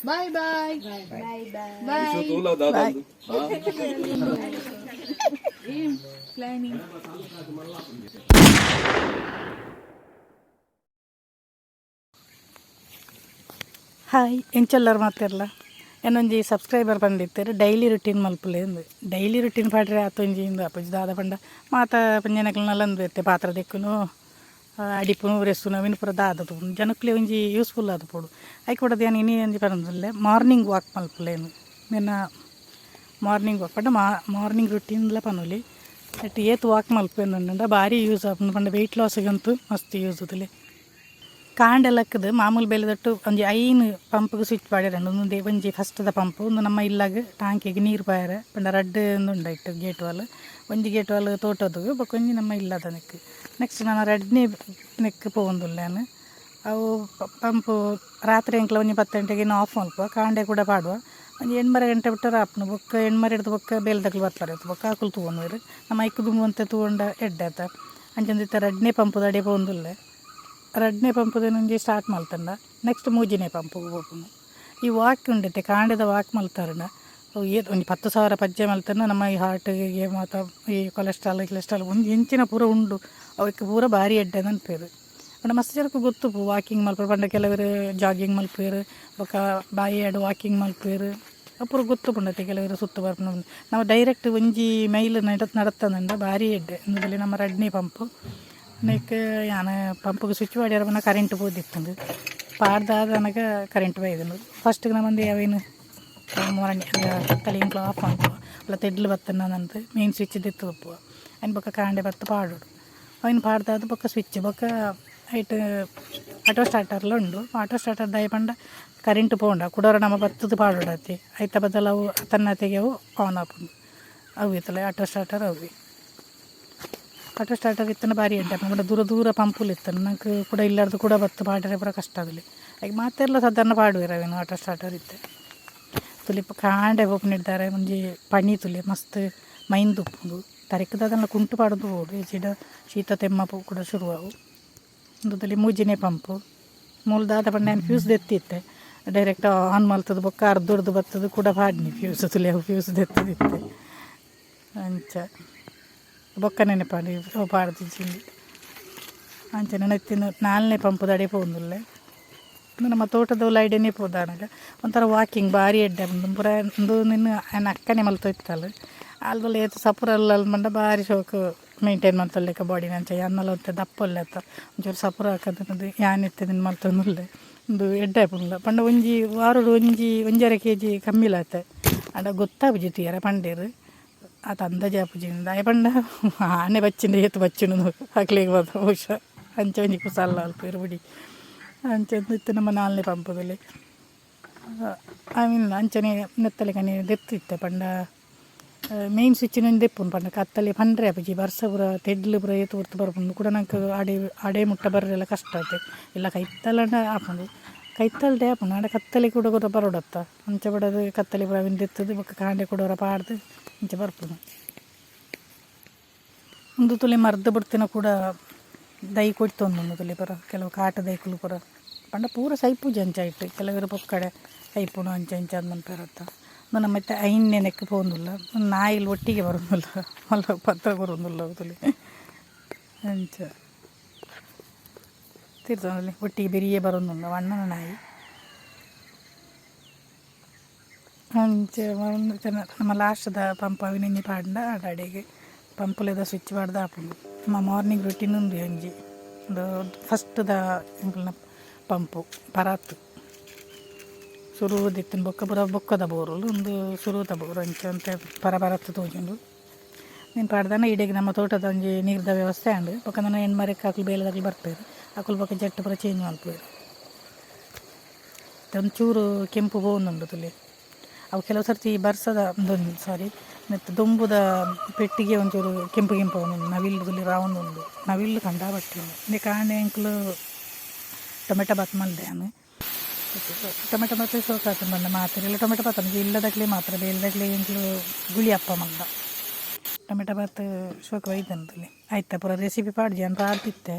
Bye bye. Bye bye. Bye. ತೂಲ ದಾದ. ಏನ್ ಪ್ಲಾನಿಂಗ್? ಹಾಯ್, ಎಂಚೆಲ್ಲರ್ ಮಾತಿರಲ್ಲ? ಏನೊಂಜಿ ಸಬ್ಸ್ಕ್ರೈಬರ್ ಬಂದಿತ್ತಾರೆ, ಡೈಲಿ ರುಟೀನ್ ಮಲ್ಪುಲೆ ಅಂದು. ಡೈಲಿ ರುಟೀನ್ ಪಾಡ್ರೆ ಆತೊಂಜಿ ಇಂದು ಅಪುಜಿ. ದಾದ ಪಂಡ ಮಾತ ಪಂಜನಕ್ಲು ಇತ್ತೆ ಪಾತ್ರ ದೆಕ್ಕುನು, ಅಡಿಪುನು, ಉರೆಸುನು, ಅವಿನ ಪೂರ ದಾದ ತೂಪುನು. ಜನಕ್ಲೆ ಒಂಜಿ ಯೂಸ್ಫುಲ್ ಆದ್ ಪೋಡು. ಐಕ್ ಕೂಡ ಧ್ಯಾನ ಇನಿ ಒಂಜಿ ಪನೊಂದುಲ್ಲೆ, ಮಾರ್ನಿಂಗ್ ವಾಕ್ ಮಲ್ಪುಲೆ ಅಂದ್. ನಿನ್ನ ಮಾರ್ನಿಂಗ್ ವಾಕ್ ಪಂಡ ಮಾರ್ನಿಂಗ್ ರುಟೀನ್ಲ ಪನೊಲಿ. ಬಟ್ ಏತ್ ವಾಕ್ ಮಲ್ಪುವೆಂದುಂಡ ಭಾರಿ ಯೂಸ್ ಆಪುಂಡು ಪಂಡ ವೆಯ್ಟ್ ಲಾಸಿಗಂತೂ ಮಸ್ತ್ ಯೂಸ್ ಆತುಲೆ. ಕಾಂಡೆ ಲಕ್ಕದು ಮಾಮೂಲು ಬೇಲೆದಟ್ಟು ಒಂಜಿ 5 ಪಂಪ್ಗೆ ಸ್ವಿಚ್ ಪಾಡ್ಯೆರ್. ಒಂದೊಂದು ಒಂಜಿ ಫಸ್ಟ್ದ ಪಂಪ್, ಒಂದು ನಮ್ಮ ಇಲ್ಲಾಗ ಟಾಂಕಿಗೆ ನೀರು ಪಾಯರೆ. ಪಂಡ ರಡ್ಡ್ ಉಂಡು ಇಟ್ಟು ಗೇಟ್ ವಾಲ್. ಒಂಜಿ ಗೇಟ್ ವಾಲ್ ತೋಟದ, ಬೊಕ್ಕ ಒಂಜಿ ನಮ್ಮ ಇಲ್ಲದ ನೆಕ್. ನೆಕ್ಸ್ಟ್ ನಾನು ರಡ್ಡನೇ ನೆಕ್ ಪೋವೊಂದುಲ್ಲೆ ಯಾನ್. ಅವು ಪಂಪು ರಾತ್ರಿ ಎಂಕ್ಲ ಒಂಜಿ 10 ಗಂಟೆಗೆ ಆಫ್ ಮಲ್ಪ, ಕಾಂಡೆ ಕೂಡ ಪಾಡುವ. ಒಂಜಿ ಎಣ್ಮರೆ ಗಂಟೆ ಬಿಟ್ಟರೆ ಆಪುಂಡು. ಬೊಕ್ಕ ಎಣ್ಮರೆ ಬೊಕ್ಕ ಬೇಲೆದಕ್ಲು ಬರ್ತಾರೆ, ಬೊಕ್ಕ ಅಕುಲು ತೂವೊನುವೆರ್. ನಮ್ಮ ಐಕ್ ದುಂಬು ಒಂತೆ ತೂವೊಂಡ ಎಡ್ಡೆ ಆತ. ಅಂಚಂದಿತ್ತೆ ರಡ್ಡನೇ ಪಂಪುದಡೆ ಪೋವೊಂದುಲ್ಲೆ. ರಡ್ಡನೇ ಪಂಪುದ ಒಂಜಿ ಸ್ಟಾರ್ಟ್ ಮಲ್ತಂಡ ನೆಕ್ಸ್ಟ್ ಮೂಜಿನೇ ಪಂಪುಗು ಪೋಪುಂಡು. ಈ ವಾಕ್ ಉಂಡತೆ, ಕಾಂಡೆದ ವಾಕ್ ಮಲ್ತಾರಂಡ ಅವು ಏತ್ ಒಂಜಿ 10,000 ಪಜ್ಜೆ ಮಲ್ತಂಡ ನಮ್ಮ ಈ ಹಾರ್ಟಿಗೆ ಮಾತ, ಈ ಕೊಲೆಸ್ಟ್ರಾಲ್ ಗಿಲೆಸ್ಟ್ರಾಲ್ ಒಂಜಿ ಎಂಚಿನ ಪೂರ ಉಂಡು, ಅವಕ್ಕೆ ಪೂರ ಭಾರಿ ಎಡ್ಡೆ ಅನ್ಪೇರು. ಪಂಡ ಮಸ್ತ್ ಜನಕ್ಕೆ ಗೊತ್ತುಪ್ಪು ವಾಕಿಂಗ್ ಮಲ್ಪು ಪಂಡ. ಕೆಲವರು ಜಾಗಿಂಗ್ ಮಲ್ಪುವೆರ್, ಬೊಕ್ಕ ಬಾಯಿಯಾಡ್ ವಾಕಿಂಗ್ ಮಲ್ಪುವೆರ್. ಅವು ಪೂರ ಗೊತ್ತುಪ್ಪುಂಡತೆ. ಕೆಲವರು ಸುತ್ತು ಬರ್ಪುನ. ನಾವು ಡೈರೆಕ್ಟ್ ಒಂಜಿ ಮೈಲ್ ನಡತಂಡ ಭಾರಿ ಎಡ್ಡೆ. ಇಂದುದಲ್ಲಿ ನಮ್ಮ ರಡ್ಡನೇ ಪಂಪು ನೆಕ್ ಯಾನ್ ಪಂಪುಗು ಸ್ವಿಚ್ ಪಾಡ್ಯರ ಪಂಡ ಕರೆಂಟ್ ಪೋದಿತ್ತುಂಡು. ಪಾಡ್ದಾದ ಅನಗ ಕರೆಂಟ್ ಬೈದುಂಡು. ಫಸ್ಟ್ಗೆ ನಮ್ಮಂದು ಅವೇನು ಕತ್ತಲೆ ಎಂಕ್ಲ ಆಫ್ ಮಲ್ಪುವ ಅಲ್ಲ, ತೆಡ್ಲು ಬತ್ತಂಡ ಮೇನ್ ಸ್ವಿಚ್ ದೆತ್ತು ಉಪ್ಪುವ. ಐನ್ ಬೊಕ್ಕ ಕಾಂಡೆ ಬತ್ತು ಪಾಡೋಡು. ಅಯಿನ್ ಪಾಡ್ದಾದ್ ಬೊಕ್ಕ ಸ್ವಿಚ್. ಬೊಕ್ಕ ಐಟ್ ಆಟೋ ಸ್ಟಾರ್ಟರ್ಲ ಉಂಡು. ಆಟೋ ಸ್ಟಾರ್ಟರ್ ದಾಯೆ ಪಂಡ ಕರೆಂಟ್ ಪೋಂಡ ಕುಡೊರ ನಮ ಬತ್ತುದು ಪಾಡೊಡಾತೆ. ಐತ ಬದಲು ಅವು ತನ್ನತೆಗೆ ಅವು ಆನ್ ಆಪುಂಡು. ಅವು ಇತ್ತಲ್ಲ ಆಟೋ ಸ್ಟಾರ್ಟರ್ ಅವೆ. ಆಟೋ ಸ್ಟಾರ್ಟರ್ ಇತ್ತಂಡ ಭಾರಿ ಎಡ್ಡೆ. ಪಂಡ ದೂರ ದೂರ ಪಂಪುಲು ಇತ್ತಂಡ ನಂಗೆ ಕೂಡ ಇಲ್ಲಾರ್ದು ಕೂಡ ಬತ್ತು ಪಾಡರೆ ಪೂರ ಕಷ್ಟ ಆದಲಿ. ಐಕ್ ಮಾತೆರ್ಲ ಸಾಧಾರಣ ಪಾಡುವೆರ್ ಅವೇನು ಆಟೋ ಸ್ಟಾರ್ಟರ್ ಇತ್ತೆ. ತುಲಿಪ ಕಾಂಡೆ ಪೋಪುನಿಡ್ತಾರೆ ಒಂಜಿ ಪನಿ ತುಲಿ ಮಸ್ತ್ ಮೈಂದ್ ಉಪ್ಪುಂಡು. ತರೆಕ್ ದಾದನ ಕುಂಟು ಪಾಡೊಂದು ಪೋವೊಡು, ಇಜ್ಜಿಡ ಶೀತ ತೆಮ್ಮ ಕೂಡ ಶುರು ಆವು. ಉಂದುದಲ್ಲಿ ಮೂಜಿನೇ ಪಂಪು. ಮೂಲು ದಾದ ಪಂಡ ಯಾನ್ ಫ್ಯೂಸ್ ದೆತ್ತಿತ್ತೆ. ಡೈರೆಕ್ಟ್ ಆನ್ ಮಲ್ತದ ಬೊಕ್ಕ ಅರ್ಧೊರ್ದು ಬತ್ತದ ಕೂಡ ಪಾಡ್ನಿ ಫ್ಯೂಸ್. ತುಲಿ ಅವು ಫ್ಯೂಸ್ ದೆತ್ತದಿತ್ತೆ. ಅಂಚ ಬೊಕ್ಕ ನೆನಪಾಂಡ್ ಅವು ಪಾಡ್ದಿಜ್ಜಿಂದು. ಅಂಚನೆ ನೆತ್ತಿನ ನಾಲ್ನೇ ಪಂಪುದಡೆ ಪೋವೊಂದುಲ್ಲೆ. ಉಂದು ನಮ್ಮ ತೋಟದ ಐಡನೆ ಪೋದಾನಗ ಒಂಥರ ವಾಕಿಂಗ್ ಭಾರಿ ಎಡ್ಡೆ. ಉಂದು ಪೂರ ಉಂದು ನಿನ್ನ ಆಯನ ಅಕ್ಕನೆ ಮಲ್ತ ಇತ್ತಲ್. ಅಲ್ದಲ್ಲ ಏತ್ ಸಪುರ ಅಲ್ಲ ಪಂಡ ಭಾರಿ ಶೋಕು ಮೇಂಟೈನ್ ಮಲ್ತೊಲ್ಲೆಕ ಬಾಡಿನ. ಅಂಚ ಯಾನ್ನಲ ಒಂತೆ ದಪ್ಪ ಉಲ್ಲೆ ಅತ್ತ, ಒಂಚೂರು ಸಪುರ ಹಾಕದ್ ಯಾನ್ ಇತ್ತೆ ನಿನ್ನ ಮಲ್ತೊಂದುಲ್ಲೆ. ಉಂದು ಎಡ್ಡೆ ಆಪುಂಡುಲ. ಪಂಡ ಒಂಜಿ ವಾರೊಡು ಒಂಜಿ 1.5 ಕೆಜಿ ಕಮ್ಮಿಲ ಆತೆ. ಆಂಡ ಗೊತ್ತಾಪುಜಿ ತೂಯರೆ ಪಂಡೆರ್ ಆತ ಅಂದಾಜು ಆಪುಜಿ. ದಾಯೆ ಪಂಡ ಆನೆ ಬಚ್ಚಿಂಡ ಏತ್ ಬಚ್ಚುಂಡು ಅಕ್ಲೆಗ್ ಮಾತ ಬಹುಶಃ. ಅಂಚ ಒಂಜಿ ಕುಸಾಲ್ ಅಲ್ಪೆರ್ ಬುಡಿ. ಅಂಚ ಇತ್ತೆ ನಮ್ಮ ನಾಲ್ನೇ ಪಂಪುದಲ್ಲಿ I mean ಅಂಚನೆ ನೆತ್ತಲೆಕನೆ ದೆತ್ತಿತ್ತೆ. ಪಂಡ ಮೇನ್ ಸ್ವಿಚ್ಚಿನ ದೆಪ್ಪುನು. ಪಂಡ ಕತ್ತಲೆ ಪಂಡ್ರೆ ಆಪುಜಿ. ಬರ್ಸ ಪೂರ ತೆಡ್ಲು ಪೂರ ಏತ್ ಪೊರ್ತು ಬರ್ಪುಂಡು. ಕೂಡ ನಂಕ್ ಆಡೆ ಆಡೆ ಮುಟ್ಟ ಬರ್ರೆಲ ಕಷ್ಟ ಆತೆ. ಇಲ್ಲ ಕೈತಲಂಡ ಆಪುಂಡು, ಕೈತಲ್ಡೆ ಆಪುಂಡು. ಆಂಡ ಕತ್ತಲೆ ಕೂಡ ಕೂಡ ಬರೋಡತ್ತ. ಅಂಚ ಬಡದು ಕತ್ತಲೆ ಪೂರ ಅವೆನ್ ದೆತ್ತುದು ಬೊಕ್ಕ ಕಾಂಡೆ ಕುಡೊರ ಪಾಡ್ದು ಇಂಚ ಬರ್ಪುಂಡು. ಉಂದು ತುಲೆ ಮರ್ದ್ ಬುಡ್ತಿನ ಕೂಡ ದೈ ಕೊಯ್ತೊಂದುಂಡು. ತುಲೆ ಪೂರ ಕೆಲವು ಕಾಟು ದೈಕುಲು ಪೂರ. ಪಂಡ ಪೂರ ಸೈಪುಜಿ ಅಂಚ ಇಟ್ಟು. ಕೆಲವರು ಪೊಕ್ಕಡೆ ಸೈಪುಂಡು ಅಂಚ ಇಂಚ ಅಂದ್ ಪನ್ಪೆರತ್ತ. ನಮ್ಮ ಮತ್ತೆ ಐನ್ನೇ ನೆಕ್ ಪೋವೊಂದುಲ್ಲ. ನಾಯಿಲು ಒಟ್ಟಿಗೆ ಬರೋದಿಲ್ಲ, ಮಲ್ಲ ಪತ್ರ ಬರೋದಿಲ್ಲ ತುಲಿ. ಅಂಚ ತೀರ್ತೊಂದಲ್ಲಿ ಒಟ್ಟಿಗೆ ಬೆರಿಯೇ ಬರೋದಿಲ್ಲ ಅಣ್ಣನ ನಾಯಿ. ಅಂಚ ನಮ್ಮ ಲಾಸ್ಟ್ದ ಪಂಪ್ ಅವಿನಂಜಿ ಪಾಡ್ಂಡ ಅಡಾಡೆಗೆ ಪಂಪುಲೆದ ಸ್ವಿಚ್ ಪಾಡ್ದು ಆಪುಂಡು. ನಮ್ಮ ಮಾರ್ನಿಂಗ್ ರುಟೀನ್ ಉಂದು ಒಂಜಿ. ಉಂದು ಫಸ್ಟ್ದ ಎಂಕಲ್ನ ಪಂಪು ಪರಾತ್ ಸುರುದಿತ್ತಿನ. ಬೊಕ್ಕ ಪೂರ ಬೊಕ್ಕದ ಬೋರುಲು, ಉಂದು ಸುರುತ ಬೋರು. ಅಂಚ ಒಂತೆ ಪರ ಪರತ್ ತೋಜುಂಡು. ನೀನು ಪಾಡ್ದನ ಇಡೆಗ್ ನಮ್ಮ ತೋಟದ ಒಂಜಿ ನೀರ್ದ ವ್ಯವಸ್ಥೆ ಆಂಡ್. ಬೊಕ್ಕ ನನ್ನ ಎಣ್ಮರೆಕ್ ಅಕುಲು ಬೇಲೆದಕ್ಲು ಬರ್ಪೆರ್. ಅಕುಲು ಬೊಕ್ಕ ಜಟ್ಟ್ ಪೂರ ಚೇಂಜ್ ಮಲ್ಪುವೆರ್. ಒಂಚೂರು ಕೆಂಪು ಪೋವೊಂದುಂಡು ತುಲೆ. ಅವು ಕೆಲವು ಸರ್ತಿ ಬರ್ಸದ ಉಂದೊಂದು ಸಾರಿ ಮತ್ತು ದೊಂಬುದ ಪೆಟ್ಟಿಗೆ ಒಂಚೂರು ಕೆಂಪು ಕೆಂಪು ಆವೊಂದುಂಡು. ನವಿಲು ತುಲಿ ರಾವೊಂದುಂಡು. ನವಿಲು ಕಂಡಾಪಟ್ಟೆ. ಇಂದೆ ಕಾಂಡೆ ಎಂಕುಲು ಟೊಮೆಟೊ ಬಾತ್ ಮಲ್ದೆ ಯಾನ್. ಟೊಮೆಟೊ ಬಾತ್ ಶೋಕು ಆತುಂಡು. ಪಂಡ ಮಾತೆರೆಲ ಟೊಮೆಟೊ ಬಾತ್ ಇಲ್ಲದಕ್ಲೆ ಮಾತ್ರ, ಬೇಲೆದಕ್ಲೆ ಎಂಕುಲು ಗುಳಿ ಅಪ್ಪ ಮಲ್ದ. ಟೊಮೆಟೊ ಬಾತ್ ಶೋಕು ಬೈದ್ಂಡ್ ತುಲೆ. ಆಯ್ತ ಪೂರ ರೆಸಿಪಿ ಪಾಡ್ಜಿ, ಯಾನ್ ಪಾಡ್ದಿತ್ತೆ.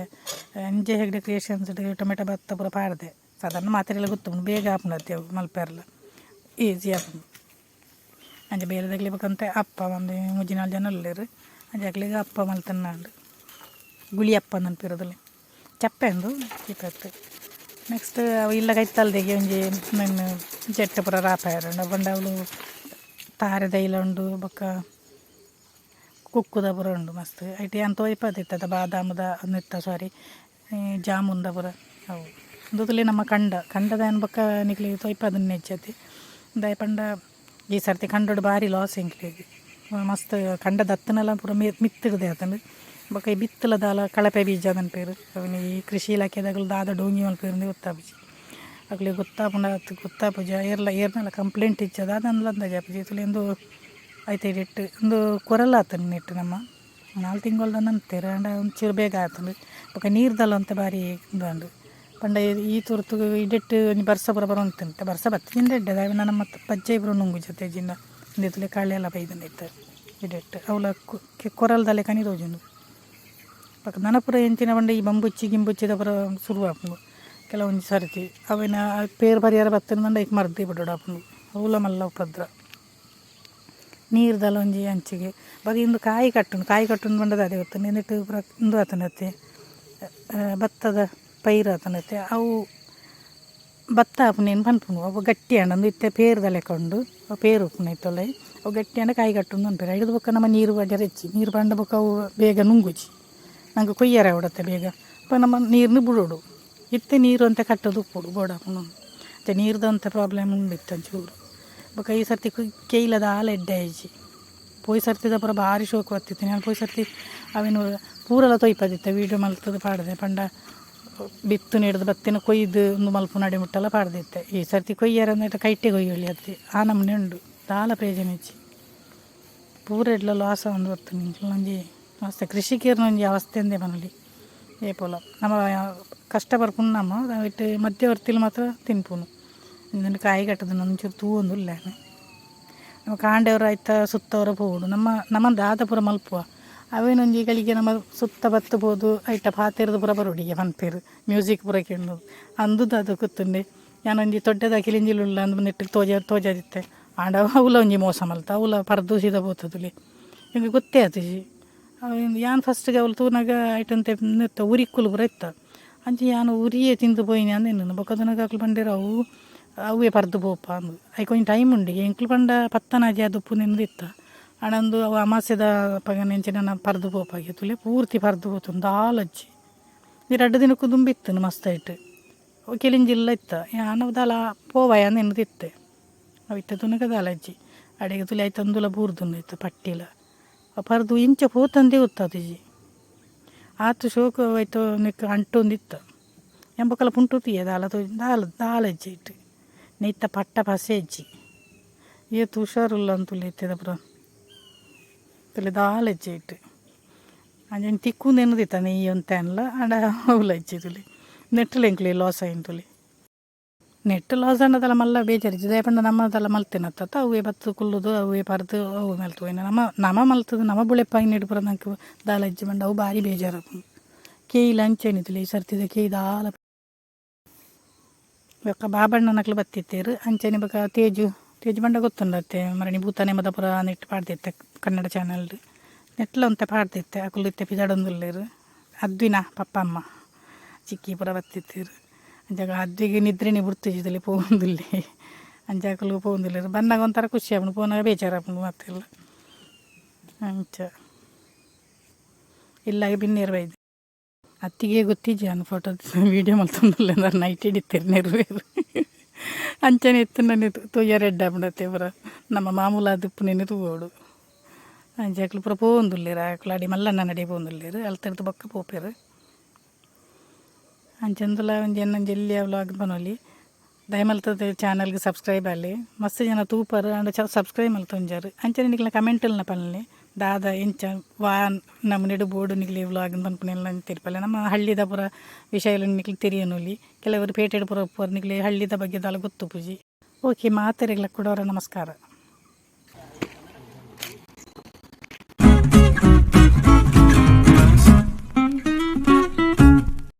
MJ Hegde creations tomato bath ಪೂರ ಪಾಡ್ದೆ. ಸಾಧಾರಣ ಮಾತೆರೆಲ ಗೊತ್ತುಂಡು, ಬೇಗ ಆಪುಂಡು ಅತ್ತೆ ಅವು ಮಲ್ಪೆರ್ಲ. Easy ಆಪುಂಡು. ಅಂಚ ಬೇರೆದಕ್ಲೆ ಬೊಕಂತೆ ಅಪ್ಪ ಒಂದು ಮೂಜಿ ನಾಲ್ ಜನ ಉಲ್ಲೆರ್. ಅಂಚ ಅಕ್ಲೆಗ್ ಅಪ್ಪ ಮಲ್ತನ್ನಾಂಡ್ ಗುಳಿಯಪ್ಪ ಪನ್ಪೆರ್. ಚಪ್ಪೆ ಉಂದು ಚೀಪತ್ತು. ನೆಕ್ಸ್ಟ್ ಅವು ಇಲ್ಲ ಕೈತಲ್ದೆಗೆ ಒಂಜಿ ನೆನ್ ಜೆಟ್ಟ ಪೂರ ರಾಪಾಯೆರ್. ಪಂಡ ಅವ್ಲು ತಾರೆ ದೈಲ ಉಂಡು, ಬೊಕ್ಕ ಕುಕ್ಕುದ ಪೂರ ಉಂಡು ಮಸ್ತ್. ಐಟ್ ಯಾನ್ ತೋಯಿಪದಿತ್ತದ ಬಾದಾಮದ ನೆತ್ತ ಸಾರಿ ಜಾಮೂನ್ದ ಪೂರ ಅವು. ಉಂದುತುಲೆ ನಮ್ಮ ಕಂಡ ಕಂಡದ ಬೊಕ್ಕ ನಿಕ್ಲೆಗ್ ತೋಯಿಪದ ನೆಚ್ಚತಿ. ದಾಯೆ ಪಂಡ ಈ ಸರ್ತಿ ಕಂಡೊಡು ಬಾರಿ ಲಾಸ್ ಎಂಕ್ಲೆಗ್. ಮಸ್ತ್ ಕಂಡ ದತ್ತನೆಲ್ಲ ಪೂರ ಮಿತ್ತಿಡ್ದೆ ಆತುಂಡು. ಬೊಕ್ಕ ಈ ಬಿತ್ತುಲ ದಾಲ ಕಳಪೆ ಬೀಜ ಪನ್ಪೆರ್. ಅವೆನ್ ಈ ಕೃಷಿ ಇಲಾಖೆದಕುಲು ದಾದ ಡೋಂಗಿ ಮಲ್ಪೆರ್ ಗೊತ್ತಾಪುಜಿ ಅಕ್ಲೆಗ್. ಗೊತ್ತಾಪುಂಡ ಅತ್ ಗೊತ್ತಾಪುಜಿ. ಏರ್ಲ ಏರ್ನಲ ಕಂಪ್ಲೇಂಟ್ ಇಜ್ಜ ದಾದ ಅಂದಾಜಿ ಆಪುಜಿ. ತುಲೆ ಉಂದು ಐತ ಇಡೆಟ್ ಉಂದು ಕೊರಲ ಆತುಂಡು. ನೆಟ್ ನಮ್ಮ 4 ತಿಂಗೊಳ್ದ ಅಂತೆರ್, ಆಂಡ ಒಂಚೂರು ಬೇಗ ಆತುಂಡು. ಬೊಕ್ಕ ನೀರ್ದಲ ಒಂತೆ ಬಾರಿ ಉಂದು ಪಂಡ ಈ ತುರ್ತುಗು ಇಡೆಟ್ ಒಂಜಿ ಬರ್ಸ ಪೂರ ಬರೊಂದಿತ್ತುಂಡು. ಬರ್ಸ ಬತ್ತಿಜಿಂಡ ಎಡ್ಡೆ. ದಾಯೆ ಪಂಡ ನಮ್ಮ ಪಜ್ಜೈ ಪೂರ ನುಂಗುಜಿ ಇಜ್ಜಿಂಡ. ಉಂದೆತುಲೆ ಕಳೆ ಎಲ್ಲ ಬೈದುಂಡು ಇತ್ತೆ ಇಡೆಟ್. ಅವ್ಲ ಕೊರಲ್ದ ಲೆಕ್ಕನೆ ತೋಜುಂಡು. ಬೊಕ್ಕ ನನ ಪೂರ ಎಂಚಿನ ಪಂಡ ಈ ಬಂಬುಚ್ಚಿ ಗಿಂಬುಚ್ಚಿದ ಪೂರ ಸುರು ಆಪುಂಡು ಕೆಲವೊಂಜಿ ಸರ್ತಿ. ಅವೆನ ಪೇರ್ ಪರಿಯರ ಬತ್ತುಂಡ ಐಕ್ ಮರ್ದ್ ಬುಡೊಡಾಪುಂಡು. ಅವ್ಲ ಮಲ್ಲ ಉಪದ್ರ. ನೀರ್ದಲ ಒಂಜಿ ಅಂಚಿಗೆ. ಬೊಕ ಇಂದು ಕಾಯಿ ಕಟ್ಟುಂಡು. ಕಾಯಿ ಕಟ್ಟುಂಡು ಪಂಡ ದಾದ ಗೊತ್ತುಂಡು? ಇಂದೆಟ್ ಪೂರ ಉಂದು ಆತುಂಡತ್ತೆ, ಭತ್ತದ ಪೈರು ಆತುಂಡತ್ತೆ. ಅವು ಭತ್ತ ಆಪುನೇನು ಪನ್ಪುಂಡು. ಅವು ಗಟ್ಟಿ ಆಂಡ ಉಂದು ಇತ್ತೆ ಪೇರ್ದ ಲೆಕ್ಕ ಉಂಡು. ಅವು ಪೇರು ಉಪ್ಪುನ ಐತೊಲೈ. ಅವು ಗಟ್ಟಿ ಆಂಡ ಕಾಯಿ ಕಟ್ಟುಂಡು ಪನ್ಪೆರ್. ಐಡ್ದ್ ಬೊಕ್ಕ ನಮ ನೀರು ಪಾಡ್ಯರೆ ಇಜ್ಜಿ. ನೀರು ಪಾಡ್ಂಡ ಬೊಕ್ಕ ಅವು ಬೇಗ ನುಂಗುಜಿ. ನಂಗೆ ಕೊಯ್ಯರೆ ಆವಡತ್ತೆ ಬೇಗ. ಅಪ ನಮ ನೀರ್ನ್ ಬುಡೊಡು. ಇತ್ತೆ ನೀರು ಒಂತೆ ಕಟ್ಟುದು ಉಪ್ಪೊಡು, ಬೋಡಾಪುಂಡು. ಇತ್ತೆ ನೀರ್ದ ಒಂತೆ ಪ್ರಾಬ್ಲಮ್ ಉಂಡು ಇತ್ತೆ ಒಂಚೂರು. ಬೊಕ್ಕ ಈ ಸರ್ತಿ ಕೆಯ್ಲ ದಾಲ ಎಡ್ಡೆ ಆಯಿಜಿ. ಪೋಯಿ ಸರ್ತಿದ ಪೂರ ಬಾರಿ ಶೋಕು ಬತ್ತಿತ್ತು. ಯಾನ್ ಪೋಯಿ ಸರ್ತಿ ಅವೆನ್ ಪೂರಲ ತೊಯ್ಪದಿತ್ತೆ, ವೀಡಿಯೋ ಮಲ್ತುದು ಪಾಡ್ದೆ. ಪಂಡ ಬಿತ್ತು ನೆಡ್ದು ಬತ್ತಿನ ಕೊಯ್ದು ಉಂದು ಮಲ್ಪುನ ಅಡೆ ಮುಟ್ಟಲ ಪಾಡ್ದಿತ್ತೆ. ಈ ಸರ್ತಿ ಕೊಯ್ಯರೆ ಅಂದಟ ಕೈಟೆ ಕೊಯ್ಯೊಲಿ ಅತ್ತೆ, ಆ ನಮೂನೆ ಉಂಡು. ದಾಲ ಪ್ರಯೋಜನ ಇಜ್ಜಿ. ಪೂರ ಎಡ್ಲ ಲಾಸ್ ಆವೊಂದು ಬತ್ತುಂಡು. ಎಂಕ್ಲೆನ ಒಂಜಿ ಅವಸ್ಥೆ, ಕೃಷಿಕೆರ್ನ ಒಂಜಿ ಅವಸ್ಥೆ ಅಂದೇ ಪನೊಲಿ. ಏಪೊಲ ನಮ ಕಷ್ಟ ಬರ್ಪುನು. ನಮ ಅವೆಟ್ ಮಧ್ಯವರ್ತಿಲು ಮಾತ್ರ ತಿನ್ಪುನು. ಇಂದೆನ್ ಕಾಯಿ ಕಟ್ಟುದು ಒಂಚೂರು ತೂವೊಂದುಲ್ಲೆ. ನಮ್ಮ ಕಾಂಡೆವರ ಐತ ಸುತ್ತವರ ಪೋವೊಡು. ನಮ್ಮ ನಮ ದಾದ ಪೂರ ಮಲ್ಪುವ ಅವೇನೊಂಜಿ ಗಳಿಗೆ ನಮ್ಮ ಸುತ್ತ ಬತ್ತು ಪೋದು ಐಟ ಪಾತೆರ್ದು ಪೂರ ಬರೋಡಿಗೆ ಪನ್ಪೆರ್. ಮ್ಯೂಸಿಕ್ ಪೂರ ಕೇಂಡು ಅಂದುದು ಅದು ಗೊತ್ತುಂಡೆ. ಯಾನೊಂಜಿ ತೊಡ್ಡೆದ ಕಿಲಿಂಜಿಲು ಉಲ್ಲ ಅಂದ್ ನೆಟ್ಟ್ ತೋಜ ತೋಜಾದಿತ್ತೆ. ಆಂಡ ಅವ್ಲ ಒಂಜಿ ಮೋಸ ಮಲ್ತ ಅವ್ಲ ಪರ್ದು ಸೀದಾ ಪೋತುದುಲೆ. ಎಂಕ್ ಗೊತ್ತೇ ಆತಿಜಿ. ಯಾನ್ ಫಸ್ಟ್ಗೆ ಅವ್ಲು ತೂನಗ ಐಟಂತೆ ನೆತ್ತ ಉರಿಕ್ಕುಲು ಪೂರ ಇತ್ತ. ಅಂಚ ಯಾನ್ ಉರಿಯೇ ತಿಂದು ಪೋಯಿನಿ ಅಂದ್ ಎನ್ನುನು. ಬೊಕ್ಕ ತೂನಗ ಅಕ್ಲು ಪಂಡೆರ್ ಅವು ಅವ್ವೇ ಪರ್ದು ಪೋಪ ಅಂದ್. ಐಕ್ ಒಂಜಿ ಟೈಮ್ ಉಂಡು. ಎಂಕ್ಲು ಪಂಡ ಪತ್ತನಾಜೆ ಆದ್ ಉಪ್ಪುನೆಂದು ಇತ್ತ. ಆಂಡ ಉಂದು ಅವು ಅಮಾಸೆದ ಅಪಗನೆ ಎಂಚಿನ ಪರ್ದು ಪೋಪಾಗೆ ತೂಲೆ. ಪೂರ್ತಿ ಪರ್ದು ಪೋತುಂಡು, ದಾಲ ಇಜ್ಜಿ. ಈ ರಡ್ಡ್ ದಿನಕ್ಕು ದುಂಬು ಇತ್ತುಂಡು ಮಸ್ತ್ ಐಟ್. ಕೆಲಿಂಜಿಲ್ಲ ಇತ್ತ. ಯಾನ್ ಅವು ದಾಲ ಪೋವಾಯ ಅಂದ್ ಎನ್ನುದಿತ್ತೆ. ಅವು ಇತ್ತೆ ತೂನಗ ದಾಲ ಇಜ್ಜಿ. ಅಡೆಗ್ ತೂಲೆ ಐತ ಉಂದುಲ ಬೂರ್ದುಂಡು ಇತ್ತೆ ಪಟ್ಟಿಲ. ಪರ್ದು ಇಂಚ ಪೋತಂದೇ ಗೊತ್ತಾತಿಜಿ. ಆತ್ ಶೋಕು ಐತ ನೆಕ್ ಅಂಟೊಂದಿತ್ತ. ಯಾನ್ ಬೊಕಲ ಪುಂಟು ತೂಯೆ, ದಾಲ ತೋಜಿ ದಾಲ ದಾಲ ಇಜ್ಜಿ ಐಟ್. ನೆತ್ತ ಪಟ್ಟ ಪಸೆ ಇಜ್ಜಿ. ಏತ್ ಹುಷಾರುಲ್ಲ ಅಂತುಲ್ಲೆ ಇತ್ತೆದ ಪೂರ. ತೂಲೆ, ದಾಲ ಇಜ್ಜಿ ಐಟ್. ಅಂಚ ತಿಕ್ಕುಂದು ಎನ್ನುದಿತ್ತ ನೆಯ್ಯಿ ಒಂತೆ ಅನ್ಲ. ಆಂಡ ಅವ್ಲ ಇಜ್ಜಿ ತೂಲೆ. ನೆಟ್ಲ ಎಂಕ್ಲೆ ಲಾಸ್ ಆಯಿನ್ ತೂಲೆ. ನೆಟ್ ಲಾಸ್ ಆಂಡದಲ ಮಲ್ಲ ಬೇಜಾರಿಜ್ಜಿ. ದಾಯೆ ಪಂಡ ನಮ್ಮ ದಾಲ ಮಲ್ತಿನತ್ತ ಅವ್ವೇ ಬತ್ತ್ ಕುಲ್ಲುದು ಅವ್ವೇ ಪರ್ದು ಅವು ಮಲ್ತ್ ಪೋಯಿನ. ನಮ ನಮ ಮಲ್ತುದು ನಮ ಬುಳೆಪಾಯಿನೆಡ್ ಪೂರ ನಂಕ್ ದಾಲ ಇಜ್ಜಿ ಪಂಡ ಅವು ಬಾರಿ ಬೇಜಾರಾಪುಂಡು. ಕೆಯ್ಲ್ ಅಂಚೆನೆ ತೂಲೆ. ಈ ಸರ್ತಿದ ಕೆಯ್ ದಾಲ. ಬೊಕ್ಕ ಬಾಬಣ್ಣನಕ್ಲು ಬತ್ತಿತ್ತೆರ್. ಅಂಚನೆ ಬೊಕ್ಕ ತೇಜು. ತೇಜು ಪಂಡ ಗೊತ್ತುಂಡತ್ತೆ? ಮರಣಿ ಭೂತ ನೇಮದ ಪೂರ ನೆಟ್ ಪಾಡ್ದಿತ್ತೆ ಕನ್ನಡ ಚಾನಲ್ಡ್. ನೆಟ್ಲ ಒಂತೆ ಪಾಡ್ದಿತ್ತೆ. ಅಕುಲು ಇತ್ತೆ ಪಿದಡೊಂದುಲ್ಲೆರ್. ಅದ್ವಿನ ಪಪ್ಪ ಅಮ್ಮ ಚಿಕ್ಕಿ ಪೂರ ಬತ್ತಿತ್ತೆರ್. ಅಂಚ ಅದ್ವಿಗ್ ನಿದ್ರೆನೆ ಬುಡ್ತಿಜಿ ತೂಲೆ, ಪೋವೊಂದುಲ್ಲೆ. ಅಂಚ ಅಕುಲು ಪೋವೊಂದುಲ್ಲೆರ್. ಬನ್ನಗ ಒಂಥರ ಖುಷಿ ಆಪುಂಡು, ಪೋನಗ ಬೇಜಾರಾಪುಂಡು ಮಾತೆರ್ಲ. ಅಂಚ ಇಲ್ಲಗ್ ಬಿನ್ನೆರ್ ಬೈದೆರ್. ಅತ್ತಿಗೆ ಗೊತ್ತಿಜ್ಜಿ ಯಾನ್ ಫೋಟೋ ವೀಡಿಯೋ ಮಲ್ತೊಂದುಲ್ಲೆ. ನೈಟ್ ಇತ್ತಿರ್ ನೆರ್ವೆರ್. ಅಂಚನೆ ಇತ್ತ್ಂಡನೆ ತೂಯರೆ ಎಡ್ಡೆ ಆಪುಂಡತ್ತೆ ಪೂರ. ನಮ್ಮ ಮಾಮೂಲಾದ್ ಇಪ್ಪುನೆನೆ ತೂವೊಡು. ಅಂಚ ಅಕುಲು ಪೂರ ಪೋವೊಂದುಲ್ಲೆರ್. ಅಕುಲು ಅಡೆ ಮಲ್ಲಣ್ಣನಡೆ ಪೋವೊಂದುಲ್ಲೆರ್. ಅಲ್ತರ್ದ್ ಬೊಕ್ಕ ಪೋಪೆರ್. ಅಂಚ ಉಂದುಲ ಒಂಜಿ ಎನ್ನೊಂಜಿ ಎಲ್ಯ ವ್ಲಾಗ್ ಪನೊಲಿ. ದಯಮಲ್ತುದು ಚಾನಲ್ಗೆ ಸಬ್ಸ್ಕ್ರೈಬ್ ಆಲೆ. ಮಸ್ತ್ ಜನ ತೂಪರ್, ಆಂಡ ಚ ಸಬ್ಸ್ಕ್ರೈಬ್ ಮಲ್ತೊಂಜಾರ್. ಅಂಚನೆ ನಿಕ್ಲ್ನ ಕಮೆಂಟ್ಲ್ನ ಪನ್ಲೆ. ದಾದ ಎಂಚ ವಾ ನಮೂನೆಡ್ ಬೋಡು ನಿಕ್ಲೆ ವ್ಲಾಗ್ ಪನ್ಪುನೆಲ್ಲ ತೆರಿಪಾಲೆ. ನಮ್ಮ ಹಳ್ಳಿದ ಪೂರ ವಿಷಯಲ ನಿಕ್ಲ್ ತೆರಿಯೊನೊಲಿ. ಕೆಲವರು ಪೇಟೆಡ್ ಪೂರ ಉಪ್ಪುವರ್, ನಿಕ್ಲೆ ಹಳ್ಳಿದ ಬಗ್ಗೆ ದಾಲ ಗೊತ್ತುಪ್ಪುಜಿ. ಓಕೆ, ಮಾತೆರೆಗ್ಲ ಕುಡೊರ ನಮಸ್ಕಾರ.